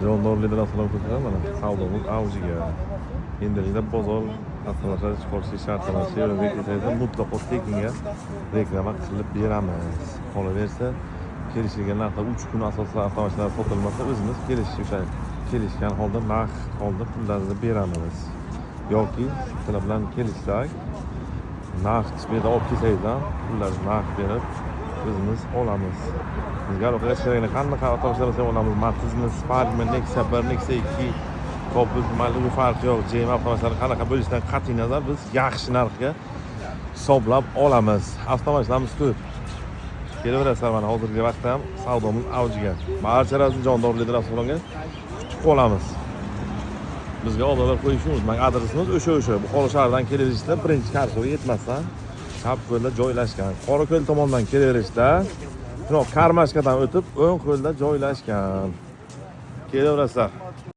Jondorliklar avtomobil ko'rsalar, mana savdomiz avjiga. Endilikda bozor avtomobillar chiqarishi shart emas. Shu mutlaqo tekinga reklama qilib beramiz. Qolaversa, kelishilgan narxda 3 kun asosida avtomobillar sotilmasa, o'zimiz kelish o'sha kelishgan holda narx holda pullarni beramiz. Yoki sizlar bilan kelishsak, narx bu yerda olib kelsangiz ham pullarni narx berib o'zimiz olamiz. Bizga aloqaga chiqadigan qanaqa avtomobillar bo'lsa ham olamiz. Matizmi, Sparkmi, Nexia 1, Nexia 2, Cobalt, Malibu, farqi yo'q. JM avtomobillari qanaqa bo'lishidan qat'iy nazar biz yaxshi narxga hisoblab olamiz. Avtomobillarimiz ko'p. Kelaverasizlar, mana hozirgi vaqtda ham savdomiz avjiga. Barchalaringizni Jondorliklar avtosalonga kutib qolamiz. Bizga odamlar qo'yishni unutmang. Adresimiz o'sha Buxoro shahridan kelaverishda birinchi kartoga yetmasdan chap qo'lda joylashgan. Qorako'l tomondan kelaverishda shundoq karmashkadan o'tib o'ng qo'lda joylashgan. Kelaverasizlar.